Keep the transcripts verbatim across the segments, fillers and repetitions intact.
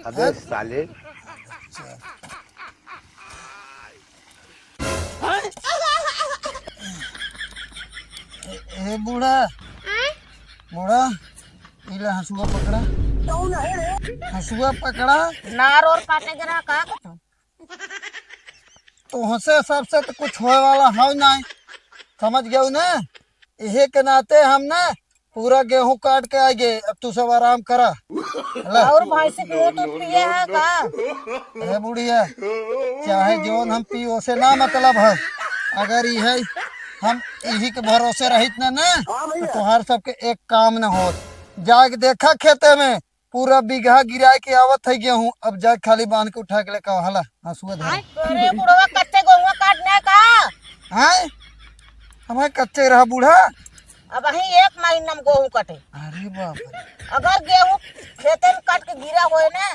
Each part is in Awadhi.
अबे साले। ए, ए बूढ़ा, बूढ़ा, ई ले हँसुआ पकड़ा। हँसुआ पकड़ा। नार और काटे के रहा का? तोहसे सबसे तो कुछ होए वाला हौ नाहीं, समझ गयो ना? इहे के नाते हम ना पूरा गेहूं काट के आइगे, अब तू सब आराम करा। ला। और भैंसी के दूध, दूध पिए है का? ए बुढ़िया, चाहे जौन हम पी, ओसे ना मतलब है। अगर इहे हम इही के भरोसे रहित ना, ना, तो तोहार सबके एक काम न होत। जाके देखा खेते में, पूरा बीघा गिराए के आवत है गेहूं, अब जाए खाली बांध के उठा के लेके आवा, हला, हँसुआ धरा। अरे बुढ़वा, कच्चे गेहूं काटने का? हैं? हमें कच्चे रहा बूढ़ा। अबहीं एक महीना में गेहूं कटे। अरे बाप रे। अगर गेहूं खेते में काट के गिरा होए ना,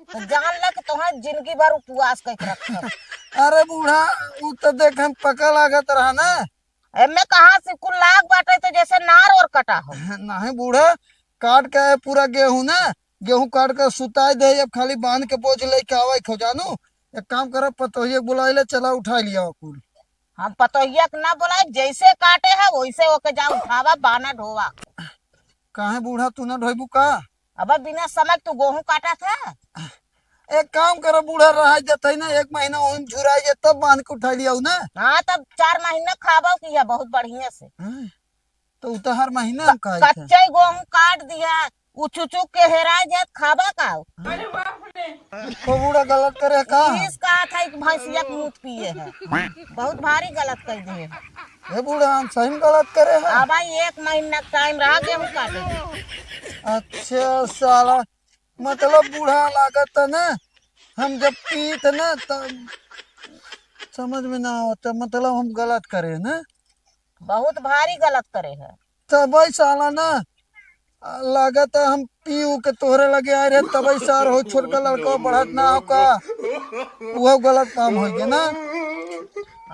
तो जान ले कि तोहें जिंदगी भर उपवास करके रखब। अरे बूढ़ा, उ तो देख हम पका लागत रहा ना, एमे कहाँ से कुल लाग बाटे, तो जैसे नार और कटा हो। नहीं बूढ़ा, काट के पूरा गेहूं ना, गेहूं काट के सुताई दे, अब खाली बांध के बोझ लेके आवे खो जानू। एक काम करा, पतोहिया के बुलाई ले, चला उठाई लिया कुल। हम पतोहिया के ना बुलाई, जैसे काटे है वैसे ओके जा उठावा, बाना ढोवा। काहे बूढ़ा, तू ना ढोइबू का? अब बिना समय तू गेहूं काटा था। एक काम करो बूढ़ा, रह जाता है ना, एक महीना वहीं झुराई जाए, तब बांध के उठा लिया ना। हाँ, तब चार महीना खाबो किया बहुत बढ़िया से। हाँ, तो उ तो हर महीना हम खाई थे। कच्चे गेहूं काट दिया, उ चुचुक के हेराई जात, खाबा का? अरे बाप रे। तो बूढ़ा गलत करे का? इस कहा था कि भैंसिया के मूत पिए है, बहुत भारी गलत कह दिए। ए बूढ़ा, हम सही में गलत करे हैं। अब भाई एक महीना का टाइम रहा गेहूं काटे के। अच्छा साला, मतलब बूढ़ा लागत है ना, हम जब पीत ना तब समझ में ना आवत, मतलब हम गलत करे ना। बहुत भारी गलत करे है। तबई साला ना, लागत है हम पी उ के तोहरे लगे आए रहे, तबई सार हो छोटका लड़का बढ़त ना हो का, उहो गलत काम होइ गया ना।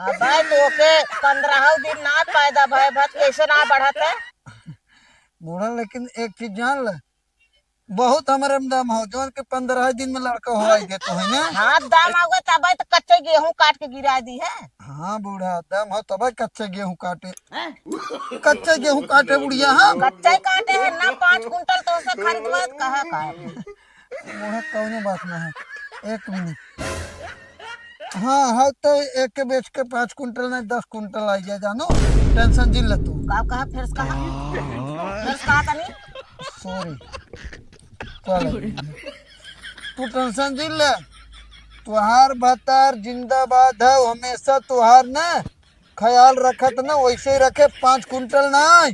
अबे तो ओके पन्द्रह दिन ना पैदा भय भत कैसे ना बढ़त है? बूढ़ा, लेकिन एक चीज जान ले, बहुत हमरे में दम हो, जौन के पन्द्रह दिन में लड़का हो आई गए तो है ना। हाँ, दम हो गए तबे तो कच्चे गेहूं काट के गिरा दी है। हाँ बूढ़ा, दम हो तबे कच्चे गेहूं काटे। हैं? कच्चे गेहूं काटे बुढ़िया हम। कच्चे काटे है ना, पाँच कुंटल तो उसे खरीदवा तो कहा का है? बूढ़ा कौनो बात ना है, एक मिनट। हाँ, हाँ, तो एक के बेच के पाँच कुंटल नहीं, दस कुंटल आई जाए, जानो, टेंशन जिन ले तू। का कहा, फिर से कहा? फिर से कहा तनी? सॉरी। चल। तू टेंशन जिन ले, तुहार भतार जिंदाबाद है, हमेशा तुहार ना ख्याल रखत ना, वैसे ही रखे, पाँच कुंटल नहीं,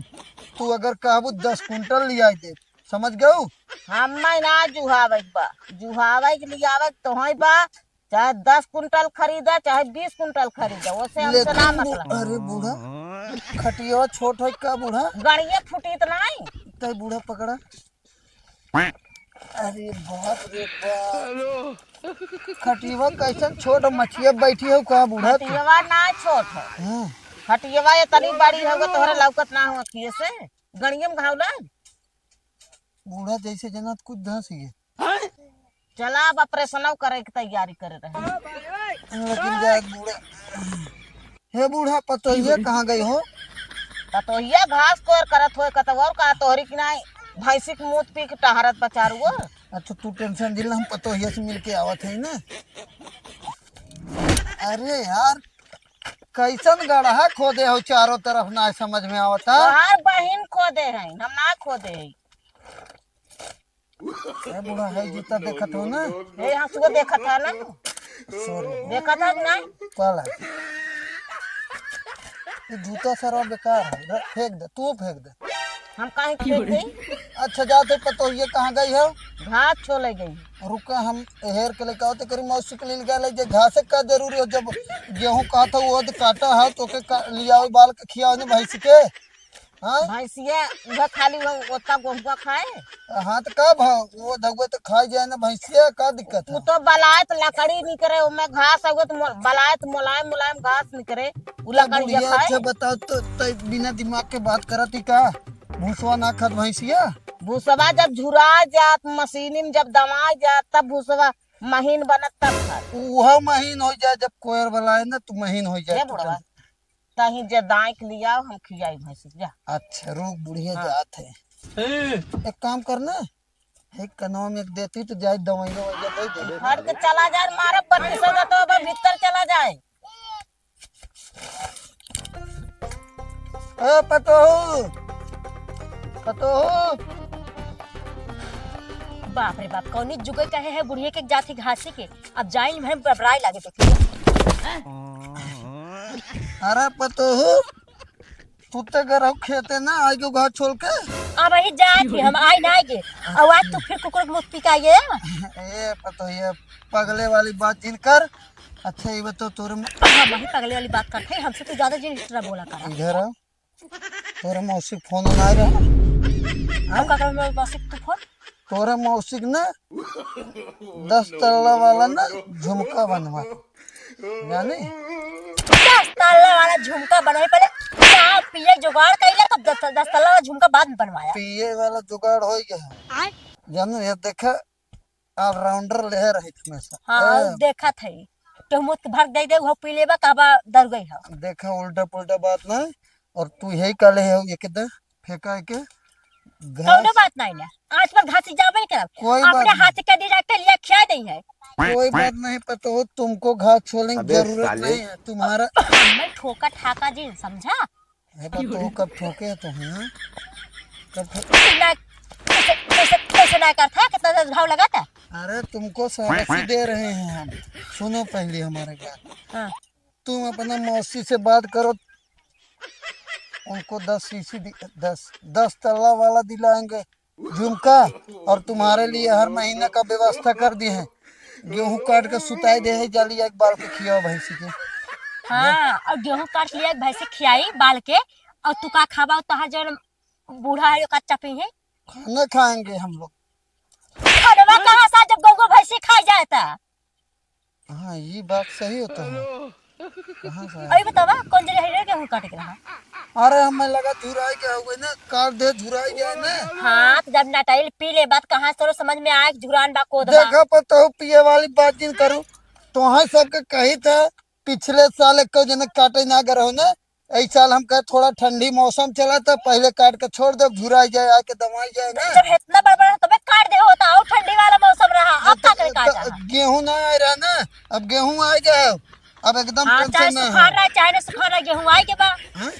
तू अगर कहबू दस कुंटल लियाई दे, समझ गऊ? हमें ना जुहावे के बा, जुहावे के लियावे के तोहई बा, चाहे दस कुंटल खरीदा, चाहे बीस कुंटल खरीदा, ओसे हमसे लेकिन ना बू-, मतलब। अरे बूढ़ा, खटिया छोट है का बूढ़ा? गड़िया फुटी तो नहीं। तै बूढ़ा पकड़ा। अरे बाप रे बाप। खटिया कैसन छोट, मछिया बैठी हो का बूढ़ा? खटिया ना छोट है। हाँ। खटिया इतनी बड़ी हो, तोहरे लौकत ना हो अखिए से। गड़िया में घाव लग। बूढ़ा जैसे जना कुछ धंस गए। चला, अब ऑपरेशनो करे के तैयारी करे रहे। लेकिन जा बूढ़ा, हे बूढ़ा, पतोहिया कहाँ गई हो? पतोहिया घास कोर करत होए कतौ, और का तोहरी की नाई भैंसी के मूत पी के टहरत बचारू हो। अच्छा, तू टेंशन दिल, हम पतोहिया से मिल के आवत है ना। अरे यार, कैसन गड़हा खोदे हो चारों तरफ, ना समझ में आवता। तोहार बहिन खोदे हैं, हम ना खोदे हैं। ए बूढ़ा, है जूता देखत हो ना? ए हंसुआ देखत है ना? सॉरी। देखत है कि नहीं? काला। ये जूता सरवा बेकार है, र-, फेंक दे, तू फेंक दे। हम काहे फेंक देई? अच्छा, जाते पतोहिए कहाँ गई हो? घास छोले गई। रुका, हम हेर के लेके आओ, तो करी मौसी के लिए गए, जे घास का जरूरी हो, जब गेहूं काटा वो तो काटा है, तो के का, लियाओ बाल के खियाओ ने भैंस के। हाँ? भैंसिया उहे खाली वो ओतना गोहुआ खाए। हाँ, तो का भाव? वो धगुआ तो खाई जाए ना भैंसिया, का दिक्कत है? वो तो बलायत लकड़ी निकरे, ओमे घास है, वो तो मो-, बलायत मुलायम मुलायम घास निकरे, वो तो लकड़िया बुढ़िया, खाए। अच्छा बताओ तो, तो बिना दिमाग के बात करत ही का? भूसवा ना खात भैंसिया? भूसवा जब झुरा जात, मशीनी में जब दमा जात, तब भूसवा महीन बनत, तब खात। उहो महीन होइ जाए, जब कोयर वाला है ना, तू महीन होइ जाए, हे तू बुढ़वा, कहीं। तहीं जे दाई के लियाओ, हम खियाई भैंसी, जा। अच्छा, रुक, बुढ़िया हाँ। जात है। ए। एक काम करना, एक कनवा में एक देती तो जाए दवाई ववाई दे दे। हट के चला जाए, मारब बत्तीस सौ तो अब भीतर चला जाए। ए पतोहू, पतोहू। बाप रे बाप, कौनी जुगे कहे है बुढ़िया के जाति घासी के। अब जाइन में बबराई लागे तो। अरे पतोहू, तू ते गरहु खेते ना, आइ गयो घास छोल के। अब वही जात ही हम, आइ ना आइ गे। अब आज तू फिर कुकुर के मुँह पिकाइए। ए पतोहिया, पगले वाली बात जिन कर। अच्छा, ये बताओ, तोरे म- हम वही पगले वाली बात करते हैं, हमसे तू ज्यादा जिन इतना बोला कर। इधर आओ। तोरे मौसी के फोन ना आए रहे? हाँ? अब का करबे मौसी के तू फोन? तोरे मौसी के ना दस तल्ला वाला ना झुमका बनवा, जाने? दस तल्ला वाला झुमका बनवाए, पहले चाय पिए जुगाड़ कइले, तब दस, दस तल्ला वाला झुमका बाद में बनवाया। पिए वाला जुगाड़ होइ गया है। आय? जाने, ये देखा, ऑलराउंडर लेहे रही हमेशा। हाँ, ए। देखत है। केहू मुत के भर दे दे, उहो पी लेबा, कहबा दर गई हो। देखा, उल्टा पुल्टा बात ना, और तू यही का ले हो, ये के दे, फेंका है के? घास। कौनो बात नहीं ना, आज पर घास जाबे नहीं करब। कोई बात अपने नहीं। हाथ के direct लिया खिया दे है। कोई बात नहीं, पतोहू, तुमको घास छोलने की अबे जरूरत साले। नहीं है, तुम्हारा। मैं ठोका ठाका जी, समझा? हे पतोहू, कब ठोके तो हैं? कब ठो- ना, कैसे, कैसे, कैसे ना करता? कितना दस घाव लगाता? अरे, तुमको शाबाशी दे रहे हैं हम। सुनो पहले हमारे बात। हाँ। तुम अपना मौसी से बात करो, उनको दस शीशी दि-, दस, दस तल्ला वाला दिलाएंगे झुमका, और तुम्हारे लिए हर महीना का व्यवस्था कर दिए हैं। गेहूं काट के सुताई दे है, जाली एक बाल के खियाओ भैंसी के। हाँ, और गेहूं काट लिया एक भैंसी खियाई बाल के, और तू का खाबा, तहार जौन बूढ़ा है, ओका चपी है। खाना खाएंगे हम लोग। खानवा कहाँ से, जब गौवा भैंसी खाई जाए ता? हाँ, ये बात सही होता है। कहाँ से आया? अरे बतावा, कौन जगह है रे गेहूं काटे के रहा? अरे, हमें लगा झुराई गया होगा ना, काट दे, झुराई गया ना। हाँ, तो जब नटाइल पी ले, बात कहाँ से तोरो समझ में आए कि झुरान बा, कोद बा? देखा, पतोहू, पिए वाली बात जिन करू, तोहे सबके कही था, पिछले साल एको जने काटे ना गए रहो ना, एहि साल हम कहे थोड़ा ठंडी मौसम चला तो पहले काट के छोड़ दो, झुराई जाए, आके दमाई जाए ना। जब इतना बड़बड़ा तो मैं काट दे होता, और ठंडी वाला मौसम रहा, अब तो, का करे, काट तो रहा? गेहूं ना आए रहा ना, अब गेहूं आए गए, अब एकदम हाँ, tension चाहे ना सुखार है। रहा, चाहे ना सुखार रहा, गेहूं आए के बा। हाँ?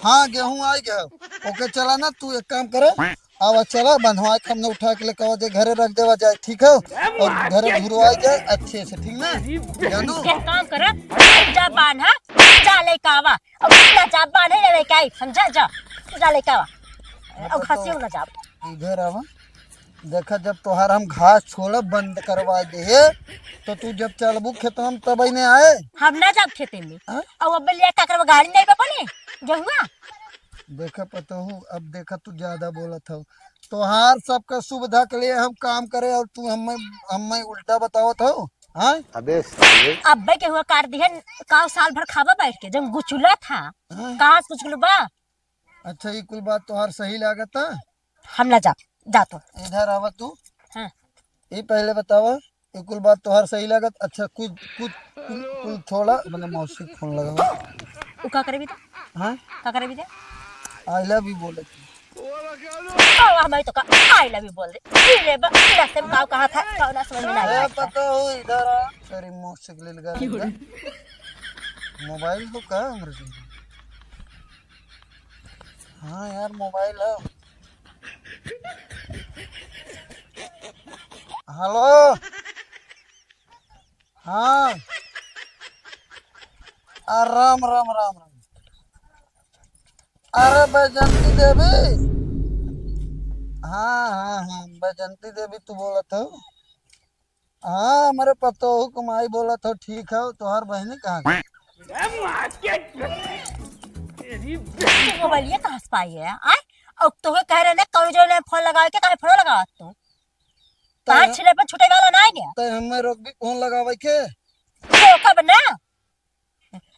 हाँ, गेहूं आए गए, ओके चला ना, तू एक काम करे, आवा चला, बंधवा के हमने उठा के लेके आवा जाए, घरे रख देवा जाए, ठीक है? और घरे झुरवा जाए अच्छे से, ठीक ना? जानू? एक काम कर, जा बांधा, जा लेके आवा। और ना जा बांधे, ना लेके आई, समझा? जा, जा लेके आवा। और घासियो ना जा। इधर आवा। देखा, जब तोहार हम घास छोड़ब बंद करवा दे, तो तू जब चलबू खेतवा में तब ने आए। हम ना जाब खेते में। हाँ? और अब ले का करबा, गाड़ी नहीं बा बने, गेहुआ? देखा पतोहू, अब देखा तू ज्यादा बोलत हो। तोहार सबका सुविधा के लिए हम काम करे और तू हमें, हमें उल्टा बतावत हो, हाँ? अबे साले। अब्बे के हुआ काट दिहन, काव साल भर खाबा बैठ के, जब गुचुला था, हाँ? कहाँ से गुचुल बा? अच्छा, ये कुल बात तोहार सही लागत है? हम ना जा, जा तो। इधर आवा तू। हाँ। ये पहले बतावा, ये कुल बात तोहार सही लागत? अच्छा, कुछ, कुछ, कुल, कुल छोड़ा, मैंने मौसी के फोन लगावा। उ का करे भी था? हाँ? का करे भी था? I love you बोले थे। ओ, हमारी तो का I love you बोल दे। ई रे बा, ई रास्ते में काव कहा था, काव ना समझ में ना ए, आया। पता हो, इधर आ। तेरी मौसी के लिए लगा लेगा। मोबाइल तो का अंग्रेजी में? हाँ यार, मोबाइल है। हेलो। हाँ। आ, राम, राम, राम, राम। अरे, बैजंती देवी। हाँ, हाँ, हाँ, बैजंती देवी तू बोलत हो? हाँ, हमरे पतोहू के माई बोलत हो, ठीक है, तोहार बहिनी कहाँ गई? तू मोबाइलिया कहाँ से पाई है, आय? और तोहे कह रहे ना, कौन जो ने फोन लगावे के, काहे फोन लगावत तू? तो कहाँ छिले पर छुटे वाला ना है क्या? तो हमें रोक भी फोन लगावे के? रोकब ना।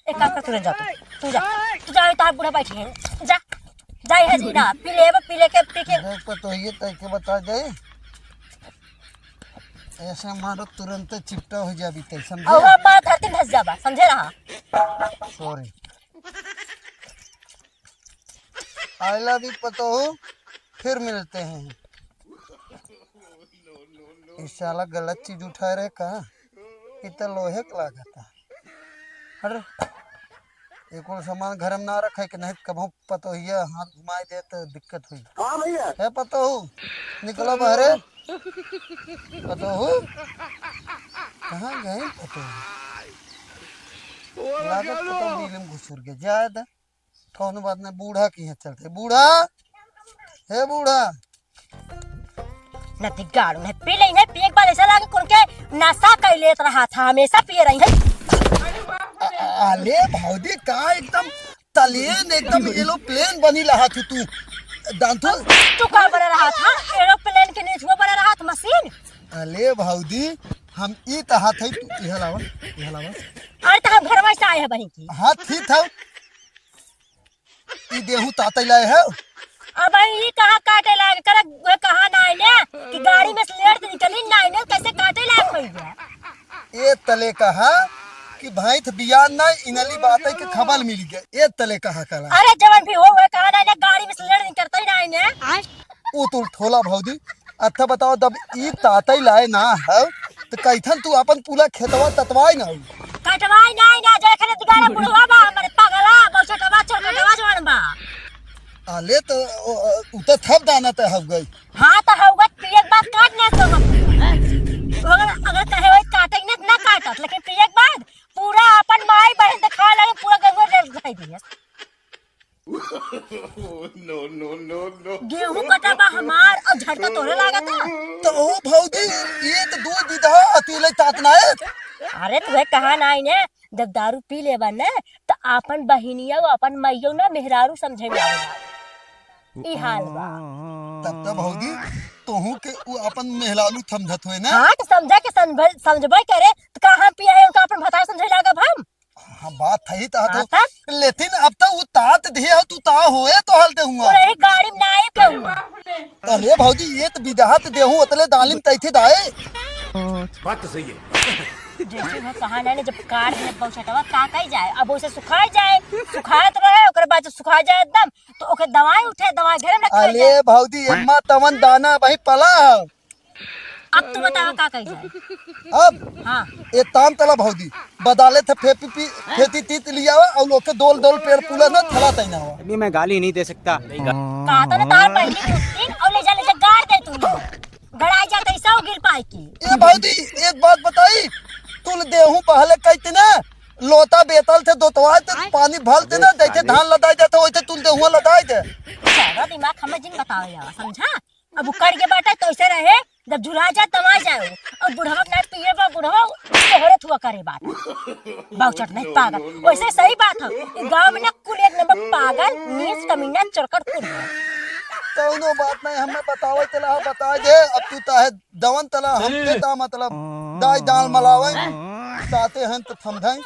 एक काम कर, तू रह जा, तू, तू जा, तू जा, तोहार बूढ़ा बैठी है, जा। जाई है जी ना, पी लेबा, पी लेके, पी के। देख पतोहिए तय के बता जाई, ऐसे मारो तुरंत चिपटा हो जाबी तय, समझे? और हम मार धरती धस जाबा, समझे रहा? Sorry। I love you पतोहू, फिर मिलते हैं। ई साला गलत चीज उठाए रहे का? ई त लोहे क लागत है। हट रे। ये कुल सामान घर में ना रखे के, नहीं त कबहूँ पतोहिया हाथ घुमाए दे त दिक्कत हुई। हाँ भैया। ए पतोहू, निकलो बहरे। पतोहू, कहाँ गए पतोहू? लागत पतोहू नीलम घुसुर गए। जाए द। कौनो बात नहीं, बूढ़ा की है चलते। बूढ़ा, हे बूढ़ा। नती गाड़ू नहीं पी लेई है, पिए के बाद ऐसा लागे कौन के नशा कर लेत रहा था, हमेशा पिए रही है। अ-, अ-, अले भौजी का एकदम तलेन, एकदम aeroplane बनी रहा थी तू। दान तो तू का बना रहा था? Aeroplane के नीचे वो बना रहा था मशीन। अले भौजी, हम ई त हाथ है, तू इहल आवा, इहल आवा। अरे त हम घर में से आए हैं बहिन की। हाँ, ठीक है। ई देहू तातई लाए है। अब ई कहाँ काटे लागे? करे वे कहाँ ना आइने कि गाड़ी में से लेट निकली ना आइने, कैसे काटे लायक होई गया? ए तले कहा कि भाई थ बियान ना इनली बात है कि खबर मिल गया। ए तले कहा कला। अरे जवन भी हो, वे कहाँ ना आइने, गाड़ी में से लेट निकलता ही ना आइने। ऊ तू ठोला भौजी, अच्छा बताओ, जब ई तातई लाए ना है, तो कैथन तू अपन पूरा खेतवा ततवाई ना हो? कटवाई नहीं ना, जे खने तिगारा बुढ़वा बा, हमरे पगला, बौछटवा, चरकटवा जवन बा। आले तो, ओ, ओ, उ तो थप दाना तो हव गई। हाँ, तो हव गई, पिए के बाद काट ना तो हम। अगर, अगर कहे होई काटे ना, ना काटत, लेकिन पिए के बाद पूरा अपन माई बहन दिखा लगे, पूरा गंगो रेल दिखाई दिए। No, no, no, no। गेहूं कटा बा हमार और झटका तोरे लागत है। तो ओ भौजी, ये तो दो बीघा अतीले तात ना है। अरे तुहे कहा ना इने, जब दारू पी लेबा ना, तो अपन बहिनिया और अपन माइयो ना मेहरारू समझे में आवेला। ई हाल बा। तब तो भौजी, तोहू के उ अपन मेहरारू समझत होए ना। हाँ, तो समझा के समझ-, समझबे करे, तो का हम पिया है उनका अपन भतार समझे लागब हम? हाँ, बात सही तात हो। हाँ, तब? लेकिन अब तो उ तात दिहे हो, तू ता होए तो हल दे हुआ। अरे, गाड़ी में ना आए के हुआ। अरे भौजी, ये तो बिजहत देहूं, उतले दालिम तैथे दाए। बात तो सही है। जैसे वो कहा ना, जब काट दिए बौछटवा, का कही जाए? अब उसे सुखाई जाए, सुखात रहे, ओकरे बाद जब सुखाई जाए एकदम, तो ओके दवाई उठे, दवाई घरे में रखे अरे जाए। भौजी, एम्मा तवन दाना भाई पला है। अब तू बतावा का कही जाए? अब हाँ। ए ताम तला भौजी, बदाले थे फेपी पी, फेती तीत लियावा और लोग के दोल दोल पेड़ पुला ना थला तैना हुआ। अभी मैं गाली नहीं दे सकता। कहा तो ना तार पहली कुत्ती और ले जा, ले जा गाड़ दे तू। गड़ाई जाते ऐसा हो गिर पाई की। ए भौजी, एक बात बताई, तुल देहूं पहले कहते ना, लोता बेतल थे दोतवाए थे, पानी भलते ना, जैसे धान लदाई जाते वैसे तुल देहुआ लदाई दे। ज्यादा दिमाग हमें जिन बतावे जावा, समझा? अब उकड़ के बाटे तो ऐसे रहे, जब झुरा जाए तब आ जाए। और बुढ़वा के ना पिए बा, बुढ़वा तोहरे थुआ करे बात। बाउचट नहीं पागल, वैसे सही बात है। ई गांव में ना कुल एक नंबर पागल, नीच, कमीना, चरकट कुल है। कौनो बात नहीं, हमें बतावे तला बता दे। अब तू ताहे दवन तला हम पे ता मतलब दाई दाल मलावे, ताते हैं तो थमधई।